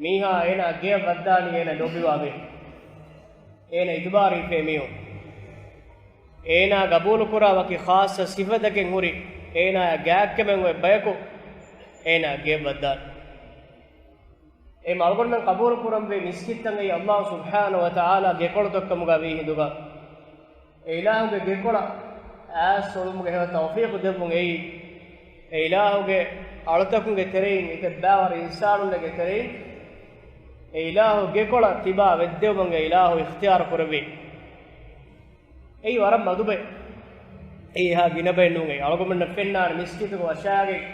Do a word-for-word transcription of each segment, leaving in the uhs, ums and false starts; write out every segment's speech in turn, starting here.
މީހާ އޭނާ ގެއަށް ވައްދާނީ އޭނާ ލޯބިވާ މީހުން. އޭނާ އިތުބާރު ހިފޭ މީހުން. އޭނާ ގަބޫލުކުރާ ވަކި ޚާއްޞަ ސިފަތަކެއް ހުރި އޭނާއާ ގާތްކަމެއް އޮތް ބަޔަކު އޭނާ ގެއަށް ވައްދާނެ. އެ އަޅުގަނޑުމެން ޤަބޫލު ކުރަންވީ މިސްކިތްތައް އެއީ ﷲ ސުބްޙާނަހޫ ވަތަޢާލާ ގެކޮޅުތައް ކަމުގަ ވީ ހިނދުގަ، އެ އިލާހުގެ ގެކޮޅަށް އައިސް އުޅުމުގެ ހެޔޮ ތައުފީޤު ދެއްވުން އެއީ، އެ އިލާހުގެ އަޅުތަކުންގެ ތެރެއިން، އެތައް ބައިވަރު އިންސާނުންނެއްގެ ތެރެއިން، އެ އިލާހު ގެކޮޅަށް ތިބާ ވެއްދެވުމަށް އެ އިލާހު އިޚްތިޔާރު ކުރެއްވި. އެއީ ވަރަށް މަދު ބައެއް. އެއީ އެހާ ގިނަ ބައެއް ނޫން. އެއީ އަޅުގަނޑުމެންނަށް ފެންނާނެ މިސްކިތުގަ ވަށާގެން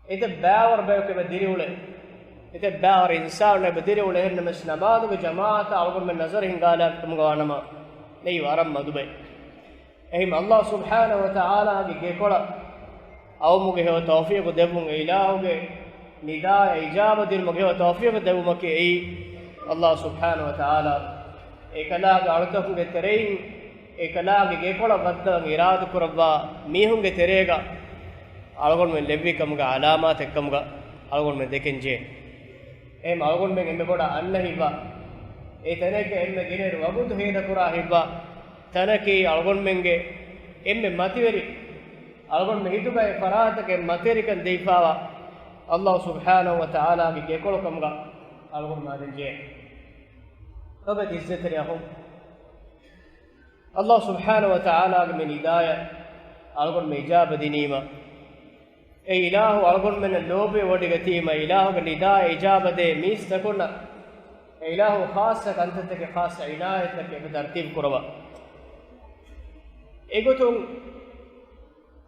އެތައް ބައިވަރު ބަޔަކު އެބަ ދިރިއުޅޭ. އެތައް ބައިވަރު އިންސާނުން އެބަ ދިރިއުޅޭ. އެހެންނަމަވެސް ނަމާދުގެ ޖަމާޢަތަށް އަޅުގަނޑުމެން ނަޒަރު ހިންގާލާފިކަމުގަ ވާނަމަ، އެއީ ވަރަށް މަދު ބައެއް. އެހެން ﷲ ސުބްޙާނަހޫ ވަތަޢާލާގެ ގެކޮޅަށް އައުމުގެ ހެޔޮ ތައުފީޤު ދެއްވުން، އެ އިލާހުގެ ނިދާއަށް އިޖާބަ ދިނުމުގެ ހެޔޮ ތައުފީޤު ދެއްވުމަކީ އެއީ ﷲ ސުބްޙާނަހޫ ވަތަޢާލާ އެކަލާގެ އަޅުތަކުންގެ ތެރެއިން އެކަލާގެ ގެކޮޅަށް ވައްދަން އިރާދަކުރައްވާ މީހުންގެ ތެރޭގަ އަޅުގަނޑުމެން ލެއްވި ކަމުގެ އަލާމާތެއް ކަމުގަ އަޅުގަނޑުމެން ދެކެން ޖެހޭ. އެހެން އަޅުގަނޑުމެން އެންމެ ބޮޑަށް އަންނަ ހިތްވާ، އެ ތަނެއްގަ އެންމެ ގިނައިރު ވަގުތު ހޭދަކުރާ ހިތްވާ ތަނަކީ އަޅުގަނޑުމެންގެ އެންމެ މަތިވެރި، އަޅުގަނޑުމެން ހިތުގައި ފަރާތަކަށް މަތިވެރިކަން ދެވިފާވާ ﷲ ސުބްޙާނަހޫ ވަތަޢާލާގެ ގެކޮޅު ކަމުގަ އަޅުގަނޑު މާދެން ޖެހޭ. ލޮބުވެތި އިއްޒަތްތެރި އަޚުން، ﷲ ސުބްޙާނަހޫ ވަތަޢާލާގެ މި ނިދާޔަށް އަޅުގަނޑުމެން އިޖާބަ ދިނީމަ، އެ އިލާހު އަޅުގަނޑުމެންނަށް ލޯބިވެވޮޑިގަތީމަ، އިލާހުގެ ނިދާޔަށް އިޖާބަ ދޭ މީސްތަކުންނަށް އެ އިލާހު ޚާއްޞަ ކަންތައްތަކެއް، ޚާއްޞަ އިނާޔަތްތަކެއް އެބަ ތަރްތީބު ކުރައްވާ. އެގޮތުން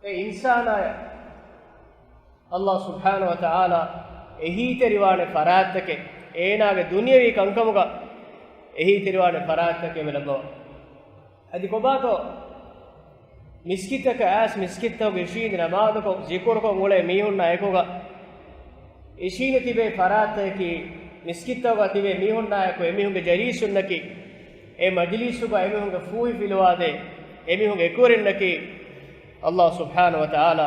އެ އިންސާނާޔަށް ﷲ ސުބްޙާނަހޫ ވަތަޢާލާ އެހީތެރިވާނެ ފަރާތްތަކެއް، އޭނާގެ ދުނިޔަވީ ކަންކަމުގަ އެހީތެރިވާނެ ފަރާތްތަކެއް އެބަ ލައްވަވާ. އަދި ކޮބާތޯ މިސްކިތަކަށް އައިސް މިސްކިތްތަކުގަ އިށީނދެ ނަމާދުކޮށް، ޒިކުރުކޮށް އުޅޭ މީހުންނާ އެކުގަ އިށީނދެ ތިބޭ ފަރާތްތަކަކީ، މިސްކިތްތަކުގަ ތިބޭ މީހުންނާ އެކު އެމީހުންގެ ޖަލީސުންނަކީ، އެ މަޖިލީސުގަ އެމީހުންގެ ފޫހި ފިލުވާދޭ އެމީހުންގެ އެކުވެރިންނަކީ، ﷲ ސުބްޙާނަހޫ ވަތަޢާލާ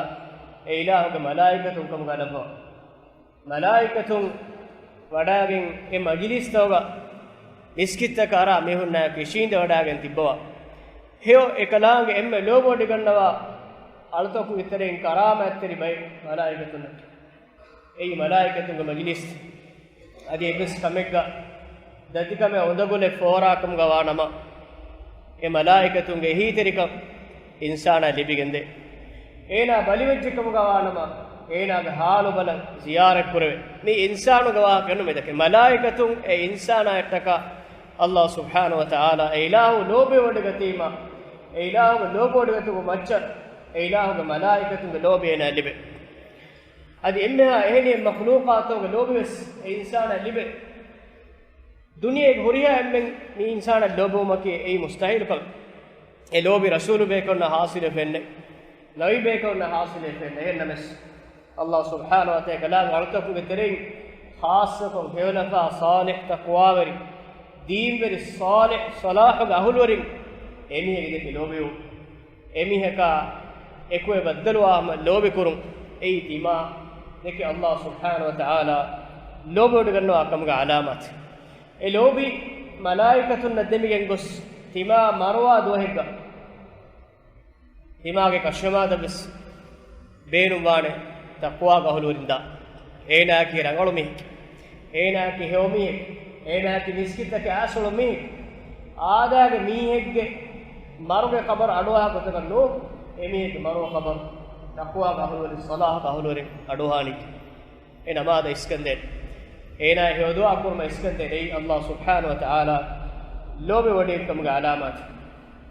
އެ އިލާހުގެ މަލާއިކަތުން ކަމުގަ ލައްވަވާ. މަލާއިކަތުން ވަޑައިގެން އެ މަޖިލީސްތަކުގަ މިސްކިތްތަކަށް އަރާ މީހުންނާއެކު އިށީނދެ ވަޑައިގެން ތިއްބަވާ. ހެޔޮ އެކަލާނގެ އެންމެ ލޯބިވޮޑިގަންނަވާ އަޅުތަކުންގެ ތެރެއިން ކަރާމާތްތެރި ބައެއް މަލާއިކަތުންނަކީ. އެއީ މަލާއިކަތުންގެ މަޖިލީސް. އަދި އެއްވެސް ކަމެއްގަ ދަތިކަމެއް އުނދަގުލެއް ފޯރާކަމުގަ ވާނަމަ، އެ މަލާއިކަތުންގެ އެހީތެރިކަން އިންސާނާ ލިބިގެންދޭ. އޭނާ ބަލިވެއްޖެކަމުގަ ވާނަމަ، އޭނާގެ ހާލު ބަލަން ޒިޔާރަތްކުރެވޭ. މީ އިންސާނުގެ ވާހަކަ ނުމެދަކެ. މަލާއިކަތުން އެ އިންސާނާއަށްޓަކާ ﷲ ސުބްޙާނަހޫ ވަތަޢާލާ އެ އިލާހު ލޯބިވެވޮޑިގަތީމަ، އެ އިލާހުގެ ލޯބިވޮޑިގަތުމުގެ މައްޗަށް އެ އިލާހުގެ މަލާއިކަތުންގެ ލޯބި އޭނާ ލިބޭ. އަދި އެންމެހާ އެހެނިހެން މަޚްލޫޤާތުގެ ލޯބިވެސް އެ އިންސާނަށް ލިބޭ. ދުނިޔޭގެ ހުރިހާ އެންމެން މި އިންސާނަށް ލޯބިވުމަކީ އެއީ މުސްތަޙީލު ކަމެއް. އެ ލޯބި ރަސޫލު ބޭކަލުންނަށް ހާސިލެއް ނެތް. ނަބީ ބޭކަލުންނަށް ހާސިލެއް ނެތް. އެހެންނަމަވެސް، ﷲ ސުބްޙާނަހޫ ވަތަޢާލާ އަޅުތަކުންގެ ތެރެއިން ޚާއްޞަކޮށް ހެޔޮލަފާ ޞާލިޙް ތަޤްވާވެރި، ދީންވެރި، ޞާލިޙް، ޞަލާޙުގެ އަހުލުވެރިން އެމީހެއްގެ ލޯބިވުން. އެމީހަކާ އެކު އެ ބައްދަލުވާ ހަމަ ލޯބިކުރުން. އެއީ ތިމާ ދެކެ ﷲ ސުބްޙާނަހޫ ވަތަޢާލާ ލޯބިވޮޑިގަންނަވާ ކަމުގެ ޢަލާމާތެއް. އެ ލޯބި މަލާއިކަތުންނަށް ދެމިގެން ގޮސް ތިމާ މަރުވާ ދުވަހެއްގަ ތިމާގެ ކަށަމާދަށްވެސް ބޭނުންވާނެ ތަޤްވާގެ އަހުލުވެރިން ދާ. އޭނާއަކީ ރަނގަޅު މީހެކޭ. އޭނާއަކީ ހެޔޮ މީހެކޭ. އޭނާއަކީ މިސްކިތްތަކަށް އައިސް އުޅުނު މީހެކޭ. އާދައިގެ މީހެއްގެ މަރުގެ ޚަބަރު އަޑުއަހާ ގޮތަކަށް ނޫން، އެމީހެއްގެ މަރުގެ ޚަބަރު ތަޤްވާގެ އަހުލުވެރިން، ޞަލާޙުގެ އަހުލުވެރިން އަޑުއަހާނީ. އެ ނަމާދަށް އިސްކަންދޭން. އޭނާ ހެޔޮދުޢާ ކުރުމަށް އިސްކަންދޭން. އެއީ ﷲ ސުބްޙާނަހޫ ވަތަޢާލާ ލޯބިވޮޑިގެން ކަމުގެ ޢަލާމާތެއް.